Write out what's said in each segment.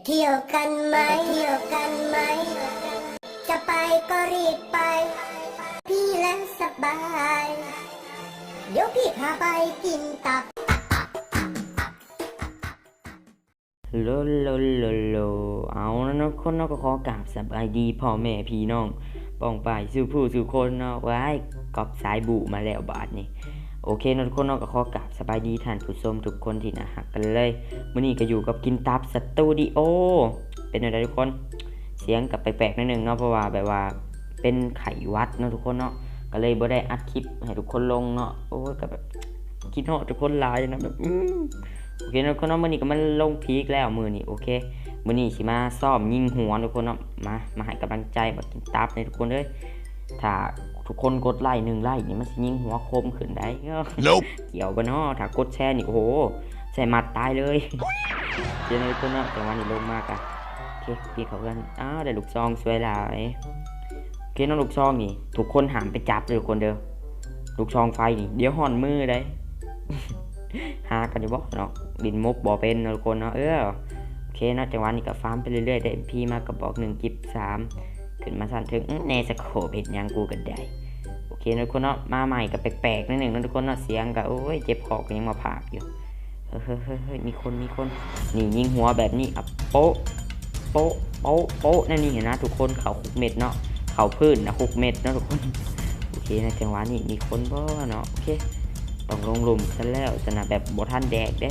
เที่ยวกันไหม เที่ยวกันไหม จะไปก็รีบไป พี่แล้วสบาย เดี๋ยวพี่พาไปกินตับ ໂລໂລໂລໂລ ເອົາລະເນາະ ຄົນເນາະ ກໍຂໍກາບສະບາຍດີພໍ່ແມ່ພີ່ນ້ອງປ້ອງປາຍສູ່ຜູ້ສູ່ຄົນເນາະ. ວ້າຍ ກັອບສາຍບູມາແລ້ວບາດນີ້. ໂອເຄເນາະທຸກຄົນເນາະ ກໍຂໍກາບສະບາຍດີທ່ານຜູ້ຊົມທຸກຄົນທີ່ໜ້າຮັກກັນເລີຍ. ມື້ນີ້ກໍຢູ່ກັບກິນຕັບສະຕູດິໂອ. ເປັນແນວໃດທຸກຄົນ? ສຽງກໍແປກໆໜ້ອຍໜຶ່ງເນາະ ເພາະວ່າແບບວ່າເປັນໄຂ້ຫວັດເນາະທຸກຄົນເນາະ ກໍເລີຍບໍ່ໄດ້ອັດຄລິບໃຫ້ທຸກຄົນລົງເນາະ. ໂອ້ຍ ກໍແບບຄິດຮອດທຸກຄົນຫຼາຍນະ ແບບ ອືມ ໂອເຄເນາະທຸກຄົນເນາະ ມື້ນີ້ກໍມາລົງພີກແລ້ວມື້ນີ້. ໂອເຄ ມື້ນີ້ຊິມາຊ້ອມຍິງຫົວທຸກຄົນເນາະ ມາ ມາໃຫ້ກຳລັງໃຈບັກກິນຕັບນີ້ທຸກຄົນເອີຍ. ຖ້າທຸກຄົນກົດໄລ້ໜຶ່ງໄລ້ນີ້ ມັນຊິຍິງຫົວຄົມຂຶ້ນໄດ໋. ກ່ຽວບໍ່ເນາະ? ຖ້າກົດແຊນີ້ ໂອ້ໂຫ ໃສ່ໝັດຕາຍເລີຍ. ໂອເຄເນາະທຸກຄົນເນາະ ຈັງຫວະນີ້ລົງມາກະ ໂອເຄ ປີເຂົ້າເຮືອນ. ອ້າວ ໄດ້ລູກຊອງສວຍຫຼາຍ. ໂອເຄເນາະ ລູກຊອງນີ້ ທຸກຄົນຫ້າມໄປຈັບເດີທຸກຄົນເດີ ລູກຊອງໄຟນີ້ ດຽວຮ້ອນມືໄດ໋. ຫາກັນຢູ່ບໍ່ເນາະ ຫຼິ້ນມົບບໍ່ເປັນເນາະທຸກຄົນເນາະ. ເອີ ໂອເຄເນາະ ຈັງຫວະນີ້ກໍຟາມໄປເລື້ອຍໆ ໄດ້ເອັມພີມາກະບອກໜຶ່ງ ກິບສາມ ຂຶ້ນມາຊັ້ນເທິງ. ອື ແນ່ ສະໂຄບເຮັດຫຍັງ ກູກໍໄດ້. ໂອເຄເນາະທຸກຄົນເນາະ ມາໃໝ່ກໍແປກໆໜ້ອຍໜຶ່ງເນາະທຸກຄົນເນາະ ສຽງກໍ ໂອ້ຍ ເຈັບຄໍກໍຍັງມາພາກຢູ່. ເຮີ້ຍໆ ມີຄົນ ມີຄົນ ນີ້ຍິງຫົວແບບນີ້ ອະ ໂປະ ໂປະ ໂປະ ໂປະ ແນວນີ້ຫັ້ນນະທຸກຄົນ ເຂົ້າຄຸກເມັດເນາະ ເຂົ້າພື້ນນະ ຄຸກເມັດເນາະທຸກຄົນ. ໂອເຄ ໃນຈັງຫວະນີ້ມີຄົນບໍ່ເນາະ? ໂອເຄ ຕ້ອງລົງຫຼຸມຊະແລ້ວຊັ້ນນະ ແບບບໍ່ທັນແດກເດ້.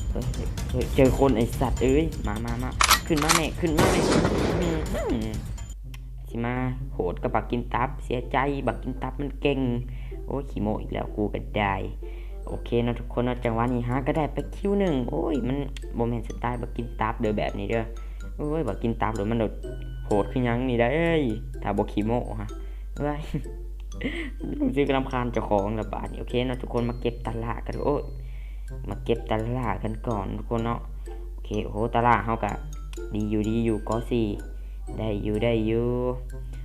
ເຮີ້ຍໆ ເຈີຄົນ ໄອ້ສັດເອີຍ ມາ ມາ ມາ ຂຶ້ນມາແມ່ ຂຶ້ນມາແມ່. ອືມ ຊິມາໂຫດກັບບັກກິນຕັບ ເສຍໃຈ ບັກກິນຕັບມັນເກັ່ງ. ໂອ້ຍ ຂີ້ໂມ້ອີກແລ້ວ ກູກໍໄດ້. ໂອເຄເນາະທຸກຄົນເນາະ ຈັງຫວະນີ້ຫາກໍໄດ້ໄປຄິວໜຶ່ງ. ໂອ້ຍ ມັນບໍ່ແມ່ນສະໄຕລ໌ບັກກິນຕັບເດີ ແບບນີ້ເດີ. ໂອ້ຍ ບັກກິນຕັບໂລດ ມັນໂລດໂຫດຄືຫຍັງນີ້ໄດ໋ ຖ້າບໍ່ຂີ້ໂມ້ຫະ. ເອີຍ ຮູ້ສຶກລຳຄານເຈົ້າຂອງລະບາດນີ້. ໂອເຄເນາະທຸກຄົນ ມາເກັບຕາລ່າກັນ. ໂອ້ຍ ມາເກັບຕາລ່າກັນກ່ອນທຸກຄົນເນາະ. ໂອເຄ ໂອ້ໂຫ ຕາລ່າເຮົາກະດີຢູ່ ດີຢູ່ ກໍສີ່ ໄດ້ຢູ່ ໄດ້ຢູ່.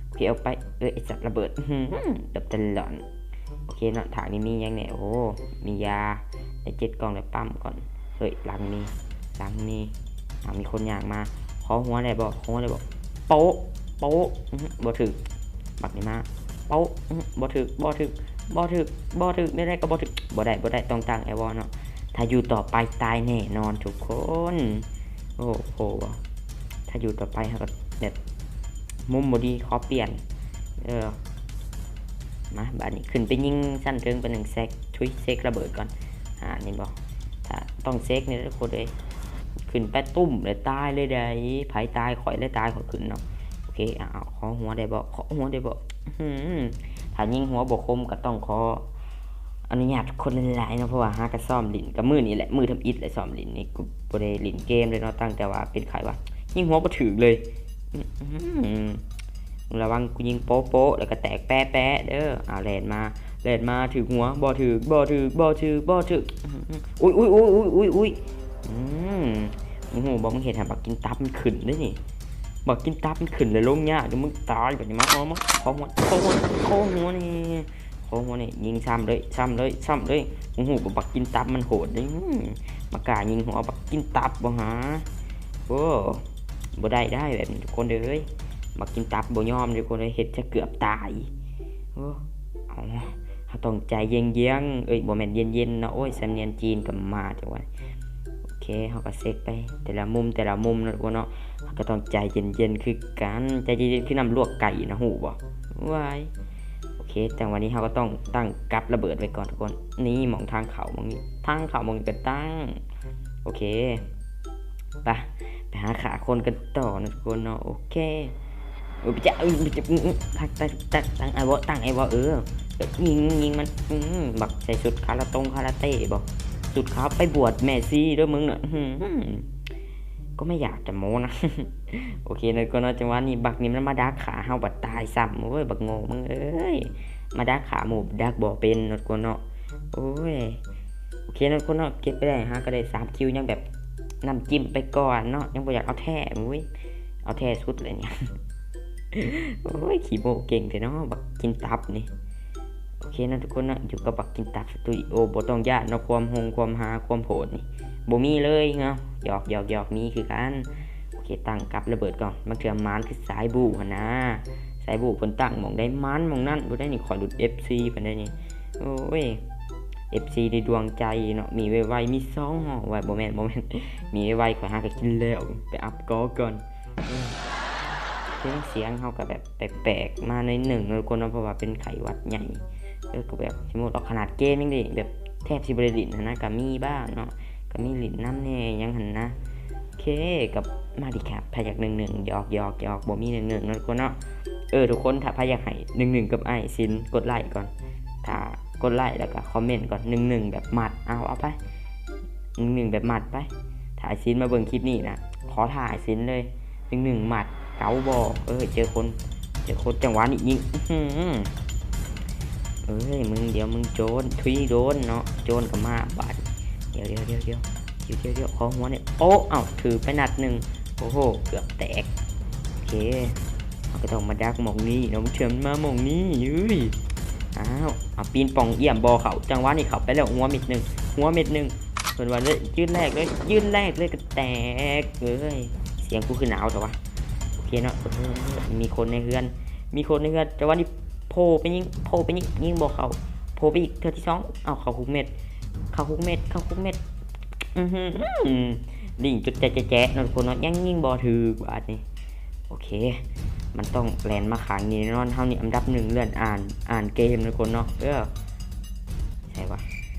ໂອເຄ ເອົາໄປ. ເອີ ໄອ້ສັດລະເບີດ ອືຫື ດັບຕະຫຼອນ. ໂອເຄເນາະ ຖາກນີ້ມີຫຍັງແດ່? ໂອ້ ມີຢາ ໄດ້ເຈັດກ່ອງ ແລ້ວປ້ຳກ່ອນ. ເຮີ້ຍ ຫຼັງມີ ຫຼັງມີ ອ້າວ ມີຄົນຍ່າງມາ. ຂໍຫົວໄດ້ບໍ່? ຂໍຫົວໄດ້ບໍ່? ໂປະ ໂປະ ອືຫື ບໍ່ຖືກ. ບັກນີ້ມາ ໂປະ ອືຫື ບໍ່ຖືກ ບໍ່ຖືກ ບໍ່ຖືກ ບໍ່ຖືກ ແນວໃດກໍບໍ່ຖືກ. ບໍ່ໄດ້ ບໍ່ໄດ້ ຕ້ອງຕັ້ງແອວໍເນາະ ຖ້າຢູ່ຕໍ່ໄປຕາຍແນ່ນອນທຸກຄົນ. ໂອ້ໂຫ ຖ້າຢູ່ຕໍ່ໄປເຮົາກໍແບບມຸມບໍ່ດີ ຂໍປ່ຽນ. ເອີ ມາ ບາດນີ້ຂຶ້ນໄປຍິງຊັ້ນເທິງໄປໜຶ່ງ ເຊັກ ທຸຍ ເຊັກລະເບີດກ່ອນ. ອ່າ ເຫັນບໍ່ ຖ້າຕ້ອງເຊັກນີ້ແຫຼະທຸກຄົນເອີຍ. ຂຶ້ນໄປຕຸ້ມແລ້ວຕາຍເລີຍໃດ໋ ໃຜຕາຍ ຂ້ອຍແຫຼະຕາຍ ຂ້ອຍຂຶ້ນເນາະ. ໂອເຄ ເອົາ ຂໍຫົວໄດ້ບໍ່? ຂໍຫົວໄດ້ບໍ່? ອືຫື ຖ້າຍິງຫົວບໍ່ຄົມກໍຕ້ອງຂໍອະນຸຍາດຄົນຫຼາຍໆເນາະ ເພາະວ່າຫາກະຊ້ອມຫຼິ້ນ ກະມື້ນີ້ແຫຼະ ມື້ທຳອິດແຫຼະຊ້ອມຫຼິ້ນນີ້. ກູບໍ່ໄດ້ຫຼິ້ນເກມເລີຍເນາະ ຕັ້ງແຕ່ວ່າເປັນໄຂ້ຫວັດ ຍິງຫົວບໍ່ຖືກເລີຍ. ອືຫື ລະວັງ ກູຍິງໂປະໆ ແລ້ວກໍແຕກແປະໆເດີ. ອ້າວ ແລ່ນມາ ແລ່ນມາ ຖືກຫົວ ບໍ່ຖືກ ບໍ່ຖືກ ບໍ່ຖືກ ບໍ່ຖືກ. ອືຫື ອຸ້ຍ ອຸ້ຍ ອຸ້ຍ ອຸ້ຍ ອຸ້ຍ ອືມ ມຶງຮູ້ບໍ່ ມຶງເຮັດໃຫ້ບັກກິນຕັບມັນຂຶ້ນເດ້ນີ້. ບັກກິນຕັບມັນຂຶ້ນແລ້ວລົງຍາກເດ້ ມຶງຕາຍບາດນີ້. ມາ ເອົາມາ ຂໍຫົວ ຂໍຫົວ ຂໍຫົວນີ້ ຂໍຫົວນີ້ ຍິງຊ້ຳເລີຍ ຊ້ຳເລີຍ ຊ້ຳເລີຍ. ມຶງຮູ້ບໍ່ ບັກກິນຕັບມັນໂຫດເດ້. ອືມ ມາກ້າຍິງຫົວບັກກິນຕັບບໍ່ຫາ? ໂອ້ ບໍ່ໄດ້ໄດ໋ແບບນີ້ທຸກຄົນເອີຍ. ບັກກິນຕັບບໍ່ຍອມທຸກຄົນເອີຍ ເຮັດຈະເກືອບຕາຍ. ໂອ້ ເອົາ ເຮົາຕ້ອງໃຈເຢັນໆ ເອີຍ ບໍ່ແມ່ນເຢັນໆເນາະ. ໂອ້ຍ ສຳນຽນຈີນກໍມາຈັງຫວະ. ໂອເຄ ເຮົາກໍເຊັກໄປແຕ່ລະມຸມ ແຕ່ລະມຸມເນາະທຸກຄົນເນາະ. ເຮົາກໍຕ້ອງໃຈເຢັນໆຄືກັນ ໃຈເຢັນໆຄືນ້ຳລວກໄກ່ນະ ຮູ້ບໍ່? ວ້າຍ ໂອເຄ ຈັງຫວະນີ້ເຮົາກໍຕ້ອງຕັ້ງກັບລະເບີດໄວ້ກ່ອນທຸກຄົນ. ນີ້ ໝ່ອງທາງເຂົ້າ ໝ່ອງນີ້ ທາງເຂົ້າໝ່ອງນີ້ກໍຕັ້ງ. ໂອເຄ ໄປ ໄປຫາຂ້າຄົນກັນຕໍ່ນະທຸກຄົນເນາະ. ໂອເຄ ເອີ ໄປຈະ ເອີ ໄປຈະ ອື ອື ຕັ້ງ ຕັ້ງ ຕັ້ງ ຕັ້ງໄອ້ວະ ຕັ້ງໄອ້ວະ ເອີ ແບບຍິງ ຍິງມັນ ອື ບັກໃສ່ຊຸດຄາຣາຕົງຄາຣາເຕ້ບໍ ຊຸດຂາວໄປບວດແມ່ຊີເດີມຶງນະ. ອື ກໍໄມ່ຢາກຈະໂມ້ນະ. ໂອເຄເນາະ ທຸກຄົນເນາະ ຈັງຫວະນີ້ບັກນີ້ມັນມາດັກຂ້າເຮົາບັດຕາຍຊ້ຳ. ໂອ້ຍ ບັກໂງ່ມຶງເອີຍ ມາດັກຂ້າໝູ່ດັກບໍ່ເປັນເນາະ ທຸກຄົນເນາະ. ໂອ້ຍ ໂອເຄເນາະ ທຸກຄົນເນາະ ເກັບໄປໄດ້ ຫາກໍໄດ້ສາມຄິວ ຍັງແບບນ້ຳຈິ້ມໄປກ່ອນເນາະ ຍັງບໍ່ຢາກເອົາແທ້. ໂອ້ຍ ເອົາແທ້ສຸດເລີຍນີ້. ໂອ້ຍ ຂີ້ໂມ້ເກັ່ງແທ້ເນາະ ບັກກິນຕັບນີ້. ໂອເຄເນາະ ທຸກຄົນເນາະ ຢູ່ກັບບັກກິນຕັບສະຕູດິໂອ ບໍ່ຕ້ອງຢ້ານເນາະ ຄວາມໂຫງ ຄວາມຫາ ຄວາມໂຫດນີ້. ບໍ່ມີເລີຍເນາະ. ຫຍອກ ຫຍອກ ຫຍອກ ມີຄືກັນ. ໂອເຄ ຕັ້ງກັບລະເບີດກ່ອນ. ບາງເທື່ອໝານຄືສາຍບູ້ຫັ້ນນາ. ສາຍບູ້ເພິ່ນຕັ້ງໝ່ອງໃດໝານໝ່ອງນັ້ນ. ບໍ່ໄດ້ນີ້ ຂ້ອຍຫຼຸດເອັຟຊີເພິ່ນໄດ໋ນີ້. ໂອ້ຍ ເອັຟຊີໃນດວງໃຈເນາະ. ມີໄວໆ ມີສອງຮ້ອຍ ບໍ່ແມ່ນ ບໍ່ແມ່ນ ມີໄວໆ ຂ້ອຍຫາກໍກິນແລ້ວ. ໄປອັບກໍກ່ອນ. ເອີ ສຽງເຮົາກໍແບບແປກໆ ມາໜ້ອຍໜຶ່ງເນາະທຸກຄົນເນາະ ເພາະວ່າເປັນໄຂ້ຫວັດໃຫຍ່. ເອີ ກໍແບບ ສົມມຸດອອກຂະໜາດເກມຍັງໄດ້ແບບແທບຊິບໍ່ໄດ້ຫຼິ້ນຫັ້ນນະ ກໍມີບ້າງເນາະ ກໍມີຫຼິ້ນນຳແດ່ຫຍັງຫັ້ນນະ. ໂອເຄ ກັບມາດີແຄັບ ໃຜຢາກໜຶ່ງໜຶ່ງ ຫຍອກ ຫຍອກ ຫຍອກ ບໍ່ມີໜຶ່ງໜຶ່ງເນາະທຸກຄົນເນາະ. ເອີ ທຸກຄົນ ຖ້າໃຜຢາກໃຫ້ໜຶ່ງໜຶ່ງກັບອ້າຍສິນ ກົດໄລກ່ອນ. ຖ້າກົດໄລແລ້ວກໍຄອມເມັນກ່ອນ ໜຶ່ງໜຶ່ງແບບໝັດ ເອົາ ເອົາໄປ ໜຶ່ງໜຶ່ງແບບໝັດໄປ. ຖ້າອ້າຍສິນມາເບິ່ງຄລິບນີ້ນະ ຂໍທ້າອ້າຍສິນເລີຍ ໜຶ່ງໜຶ່ງໝັດເກົ້າບໍ່. ເອີ ເຈີຄົນ ເຈີຄົນ ຈັງຫວະນີ້ຍິງ ອືຫື ເອີຍ ມຶງ ດຽວມຶງໂຈນ ທຸຍ ໂດນເນາະ ໂຈນກໍມາບາດ. ດຽວ ດຽວ ດຽວ ດຽວ ດຽວ ດຽວ ຂໍຫົວແດ່. ໂອ້ ເອົ້າ ຖືກໄປນັດໜຶ່ງ. ໂອ້ໂຫ ເກືອບແຕກ. ໂອເຄ ເຮົາກໍຕ້ອງມາດັກໝ່ອງນີ້ເນາະ ເທື່ອມັນມາໝ່ອງນີ້. ເອີຍ ອ້າວ ເອົາ ປີນປ່ອງ ຢ້ຽມບໍ່ເຂົ້າ. ຈັງຫວະນີ້ເຂົ້າໄປແລ້ວ ຫົວເມັດໜຶ່ງ ຫົວເມັດໜຶ่ງ. ເພິ່ນວ່າເລີຍ ຢືນແລກເລີຍ ຢືນແລກເລີຍກໍແຕກ. ເອີຍ ສຽງກູຄືໜາວແທ້ວະ. ໂອເຄເນາະ ເອີ ມີຄົນໃນເຮືອນ ມີຄົນໃນເຮືອນ. ຈັງຫວະນີ້ໂພໄປຍິງ ໂພໄປຍິງ ຍິງບໍ່ເຂົ້າ. ໂພໄປອີກເທື່ອທີສອງ ເອົາ ເຂົ້າຄຸກເມັດ ເຂົ້າຄຸກເມັດ ເຂົ້າຄຸກເມັດ. ອືຫື ຍິງຈົນແຈະໆເນາະທຸກຄົນເນາະ ຍັງຍິງບໍ່ຖືກບາດນີ້. ໂອເຄ ມັນຕ້ອງແລ່ນມາຂ້າງນີ້ແນ່ນອນ. ເຮົານີ້ອັນດັບໜຶ່ງເລື່ອງອ່ານ ອ່ານເກມທຸກຄົນເນາະ. ເອີ ໃສວະ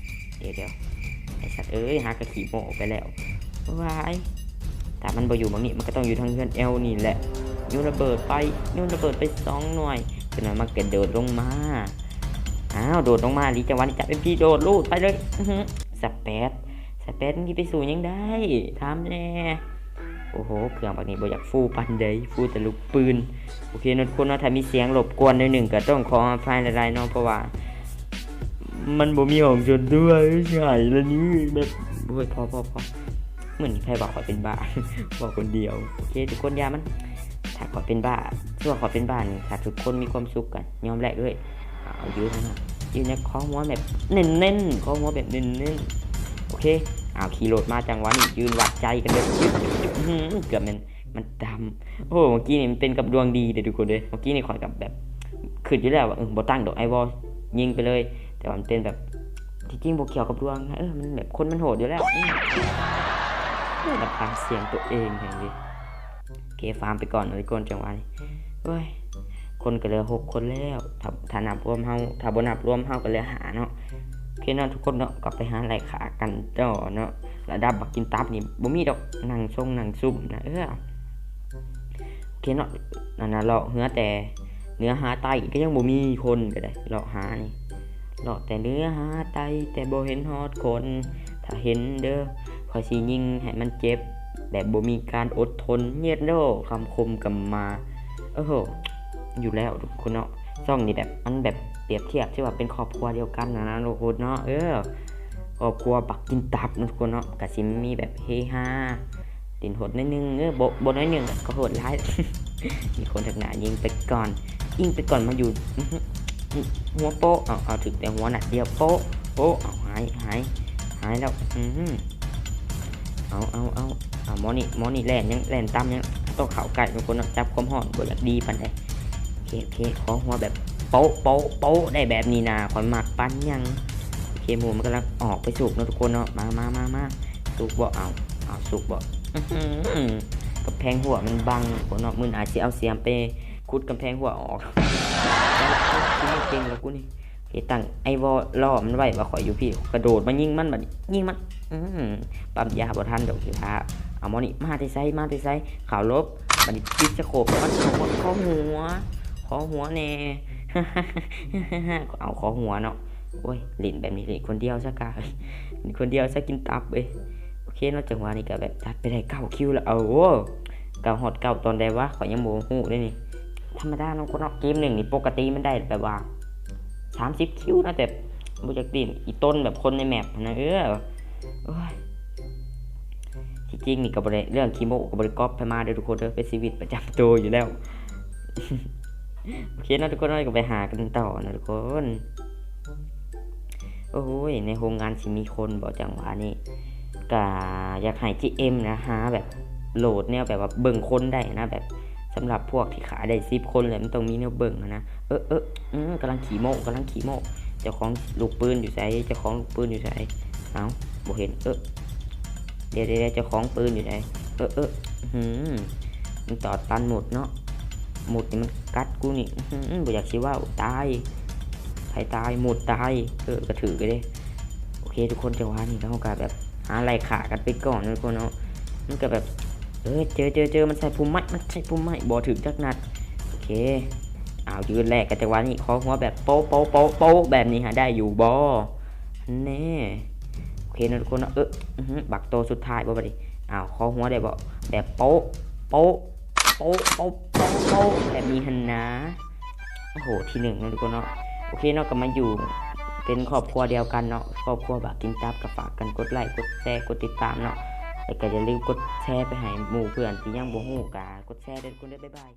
ດຽວໆ ໄອ້ສັດເອີຍ ຫາກະຂີ້ໂມ້ໄປແລ້ວ. ວ້າຍ ຖ້າມັນບໍ່ຢູ່ໝ່ອງນີ້ ມັນກໍຕ້ອງຢູ່ທາງເຮືອນແອວນີ້ແຫຼະ. ໂຍນລະເບີດໄປ ໂຍນລະເບີດໄປສອງໜ່ວຍ ຈັກໜ່ອຍມັນກະໂດດລົງມາ. ອ້າວ ໂດດລົງມາອີ່ຫຼີ ຈັງຫວະນີ້ຈັບເອັມພີ ໂດດລູດໄປເລີຍ. ອືຫື ສະແປດ ສະແປດ ມຶງຊິໄປສູ້ຫຍັງໄດ້ ຖາມແດ່. ໂອ້ໂຫ ເຄື່ອງບັກນີ້ບໍ່ຢາກຟູປານໃດ ຟູແຕ່ລູກປືນ. ໂອເຄເນາະທຸກຄົນເນາະ ຖ້າມີສຽງລົບກວນໜ້ອຍໜຶ່ງກໍຕ້ອງຂໍອະໄພຫຼາຍໆເນາະ ເພາະວ່າມັນບໍ່ມີຫ້ອງສ່ວນຕົວ. ຊິໄຫ້ລະນີ້ແບບ ໂອ້ຍ ພໍໆໆ ມື້ນີ້ໃຜວ່າຂ້ອຍເປັນບ້າ ເວົ້າຄົນດຽວ. ໂອເຄ ທຸກຄົນຢ່າມັນ ຖ້າຂ້ອຍເປັນບ້າ ສ່ວນຂ້ອຍເປັນບ້ານີ້ ຖ້າທຸກຄົນມີຄວາມສຸກກໍຍອມແລກເລີຍ. ເອົາ ຢືນນະ ຢືນນະ ຂໍຫົວແບບເນັ້ນໆ ຂໍຫົວແບບເນັ້ນໆ. ໂອເຄ ເອົາ ຂີ່ລົດມາ ຈັງຫວະນີ້ຢືນວັດໃຈກັນເລີຍ. ອືຫື ເກືອບແມ່ນ ມັນຕຳ. ໂອ້ ເມື່ອກີ້ນີ້ມັນເປັນກັບດວງດີເດ້ທຸກຄົນເດ້. ເມື່ອກີ້ນີ້ຂ້ອຍກໍແບບຄິດຢູ່ແລ້ວວ່າ ເອີ ບໍ່ຕັ້ງດອກ ອ້າຍວໍຍິງໄປເລີຍ. ແຕ່ວ່າມັນເປັນແບບ ທີ່ຈິງບໍ່ກ່ຽວກັບດວງນະ ເອີ ມັນແບບຄົນມັນໂຫດຢູ່ແລ້ວ. ອື ໂອ້ ລຳຄານສຽງຕົວເອງແຮງເດ. ໂອເຄ ຟາມໄປກ່ອນເນາະທຸກຄົນ ຈັງຫວະນີ້. ໂອ້ຍ ຄົນກໍເຫຼືອຫົກຄົນແລ້ວ ຖ້າ ຖ້ານັບລວມເຮົາ ຖ້າບໍ່ນັບລວມເຮົາກໍເຫຼືອຫ້າເນາະ. ໂອເຄເນາະທຸກຄົນເນາະ ກໍໄປຫາໄລ່ຂ້າກັນຕໍ່ເນາະ. ລະດັບບັກກິນຕັບນີ້ບໍ່ມີດອກ ນັ່ງຊົງນັ່ງຊຸມນະ. ເອີ ໂອເຄເນາະ ອັນນັ້ນເລາະເຮືອແຕ່ເໜືອຫາໃຕ້ ກໍຍັງບໍ່ມີຄົນກໍໄດ້ ເລາະຫານີ້ ເລາະແຕ່ເໜືອຫາໃຕ້ ແຕ່ບໍ່ເຫັນຮອດຄົນ. ຖ້າເຫັນເດີ ຂ້ອຍຊິຍິງໃຫ້ມັນເຈັບ ແບບບໍ່ມີການອົດທົນ. ເຢັດໂດ ຄຳຄົມກຳມາ. ໂອ້ໂຫ ຢູ່ແລ້ວທຸກຄົນເນາະ ຊ່ອງນີ້ແບບ ມັນແບບປຽບທຽບຄືວ່າເປັນຄອບຄົວດຽວກັນນະ ນະທຸກຄົນເນາະ. ເອີ ຄອບຄົວບັກກິນຕັບເນາະທຸກຄົນເນາະ ກະຊິມີແບບເຮຮາ ຫຼິ້ນໂຫດໜ້ອຍໜຶ່ງ ເອີ ບໍ່ ບໍ່ໜ້ອຍໜຶ່ງ ກໍໂຫດຫຼາຍ. ມີຄົນທາງໜ້າຍິງໄປກ່ອນ ຍິງໄປກ່ອນ ມາຢູ່ ອືຫື ຫົວໂປະ ເອົາ ເອົາ ຖືກແຕ່ຫົວນັດດຽວ ໂປະ ໂປະ ເອົາ ຫາຍ ຫາຍ ຫາຍແລ້ວ. ອືຫື ເອົາ ເອົາ ເອົາ ເອົາ ໝໍນີ້ ໝໍນີ້ແລ່ນຫຍັງ ແລ່ນຕາມຫຍັງ ຕ້ອງເຂົ້າໃກ້ທຸກຄົນເນາະ ຈັບຄວາມຮ້ອນ ບໍ່ຢາກດີປານໃດ. ໂອເຄ ໂອເຄ ຂໍຫົວແບບໂປະ ໂປະ ໂປະ ໄດ້ແບບນີ້ນາ ຂ້ອຍມັກປານຫຍັງ. ໂອເຄ ໝູ່ມັນກຳລັງອອກໄປສູບເນາະທຸກຄົນເນາະ ມາ ມາ ມາ ມາ. ສຸກບໍ່? ເອົາ ເອົາ ສຸກບໍ່? ອືຫື ກຳແພງຮົ້ວມັນບັງ ຄົນເນາະ ມື້ໜ້າຊິເອົາສຽມໄປຂຸດກຳແພງຮົ້ວອອກ. ເກັ່ງແລ້ວກູນີ້ ເຮັດຕັ້ງໄອ້ວໍລໍມັນໄວ້ວ່າຂ້ອຍຢູ່ພີ້ ກະໂດດມາຍິງມັນ ບາດນີ້ຍິງມັນ ອື ປ້ຳຢາບໍ່ທັນດອກ ຊິຖ້າ. ເອົາ ໝໍນີ້ ມາແຕ່ໃສ ມາແຕ່ໃສ? ເຂົ້າຫຼົບ ບາດນີ້ປິດສະໂຄບໃຫ້ມັນ ຂໍຫົວ ຂໍຫົວແດ່ ເອົາ ຂໍຫົວເນາະ. ໂອ້ຍ ຫຼິ້ນແບບນີ້ຫຼິ້ນຄົນດຽວຊະກະ ຫຼິ້ນຄົນດຽວຊະກິນຕັບເອີຍ. ໂອເຄເນາະ ຈັງຫວະນີ້ກະແບບຈັດໄປໄດ້ເກົ້າຄິວແລ້ວ. ເອົາ ໂອ້ ເກົ້າຮອດເກົ້າຕອນໃດວະ ຂ້ອຍຍັງບໍ່ຮູ້ເດ້ນີ້. ທຳມະດາເນາະ ຄົນເນາະ ເກມໜຶ່ງນີ້ປົກກະຕິມັນໄດ້ແບບວ່າສາມສິບຄິວນະ ແຕ່ບໍ່ຢາກຫຼິ້ນ ອີ່ຕົນແບບຄົນໃນແມັບຫັ້ນນະ. ເອີ ໂອ້ຍ ທີ່ຈິງນີ້ກໍບໍ່ໄດ້ ເລື່ອງຂີ້ໂມ້ກໍບໍ່ໄດ້ກັອບໃຜມາເດີທຸກຄົນເດີ ເປັນຊີວິດປະຈຳໂຕຢູ່ແລ້ວ. ໂອເຄເນາະທຸກຄົນເນາະ ກໍໄປຫາກັນຕໍ່ເນາະທຸກຄົນ. ໂອ້ຍ ໃນໂຮງງານຊິມີຄົນບໍ່ ຈັງຫວະນີ້. ກະຢາກໃຫ້ເຈເອັມນະ ຫາແບບໂຫຼດແນວແບບວ່າເບິ່ງຄົນໄດ້ນະ ແບບສຳລັບພວກທີ່ຂ້າໄດ້ສິບຄົນແລ້ວ ມັນຕ້ອງມີແນວເບິ່ງຫັ້ນນະ. ເອີ ເອີ ອື ກຳລັງຂີ້ໂມ້ ກຳລັງຂີ້ໂມ້. ເຈົ້າຂອງລູກປືນຢູ່ໃສ? ເຈົ້າຂອງລູກປືນຢູ່ໃສ? ເອົ້າ ບໍ່ເຫັນ. ເອີ ດຽວໆ ເຈົ້າຂອງປືນຢູ່ໃສ? ເອີ ເອີ ອື ມັນຕອດຕັນໝົດເນາະ ໝົດນີ້ມັນກັດກູນີ້. ອື ບໍ່ຢາກຊິເວົ້າ. ຕາຍ ໃຜຕາຍ? ໝົດຕາຍ. ເອີ ກະຖືກເດ້. ໂອເຄທຸກຄົນ ຈັງຫວະນີ້ເຮົາກະແບບຫາໄລ່ຂ້າກັນໄປກ່ອນເນາະທຸກຄົນເນາະ. ມັນກະແບບ ເອີ ເຈີ ເຈີ ເຈີ ມັນໃສ່ພຸ່ມໄມ້ ມັນໃສ່ພຸ່ມໄມ້ ບໍ່ຖືກຈັກນັດ. ໂອເຄ ອ້າວ ຢືນແລກກັນ ຈັງຫວະນີ້ ຄໍຫົວແບບໂປະ ໂປະ ໂປະ ໂປະ ແບບນີ້ຫາໄດ້ຢູ່ບໍ່? ແນ່ ໂອເຄເນາະທຸກຄົນເນາະ. ເອີ ອື ບັກໂຕສຸດທ້າຍບໍ່ບາດນີ້? ອ້າວ ຄໍຫົວໄດ້ບໍ່? ແບບໂປະ ໂປະ ໂປະ ໂປະ ໂປະ ໂປະ ແບບນີ້ຫັ້ນນາ. ໂອ້ໂຫ ທີໜຶ່ງເນາະທຸກຄົນເນາະ. ໂອເຄເນາະ ກະມາຢູ່ເປັນຄອບຄົວດຽວກັນເນາະ ຄອບຄົວບາກກິນຕັບ. ກະຝາກກັນກົດໄລ້ ກົດແຊ ກົດຕິດຕາມເນາະ ແລ້ວກະຢ່າລືມກົດແຊໄປໃຫ້ໝູ່ເພື່ອນທີ່ຍັງບໍ່ຮູ້ ກະກົດແຊເດີທຸກຄົນເດີ. ບາຍບາຍ.